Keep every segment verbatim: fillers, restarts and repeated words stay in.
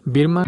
Birma.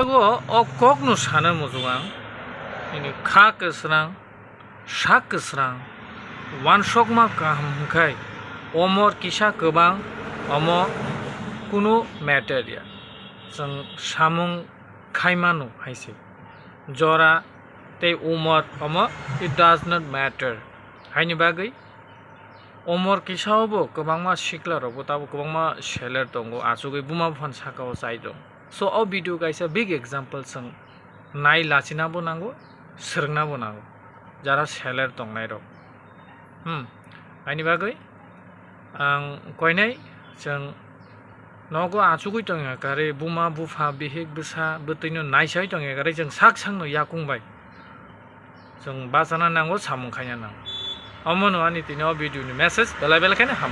Ego o kokno sana muchung ang, nini kha kwsrang, sak kwsrang, uansukma kaham hwnkhai, omor kisa kwbang, omo kunu matter ya. Chwng samung khaimano hai se. Jora tei umor omo, it does not matter. Haini bagwi umor kisa o bo kwbangma sikla rok bo tabuk kwbangma seler tongo, achugwi buma buphani saka o chai tong. So o video kaisa big example, chwng nai lachina bo nango, swrwngna bo nango, jara seler tongnai rok. Hmm, aini bagwi ang koinai chwng nogo achugwi tongya kari, buma bupha bihik bwsa bwtwino naisai tongya kari, chwng sak sakno yakung bai chwng bachana nango, samung khaina nango. Omono ani tini o video ni message, belai belai khaino ham.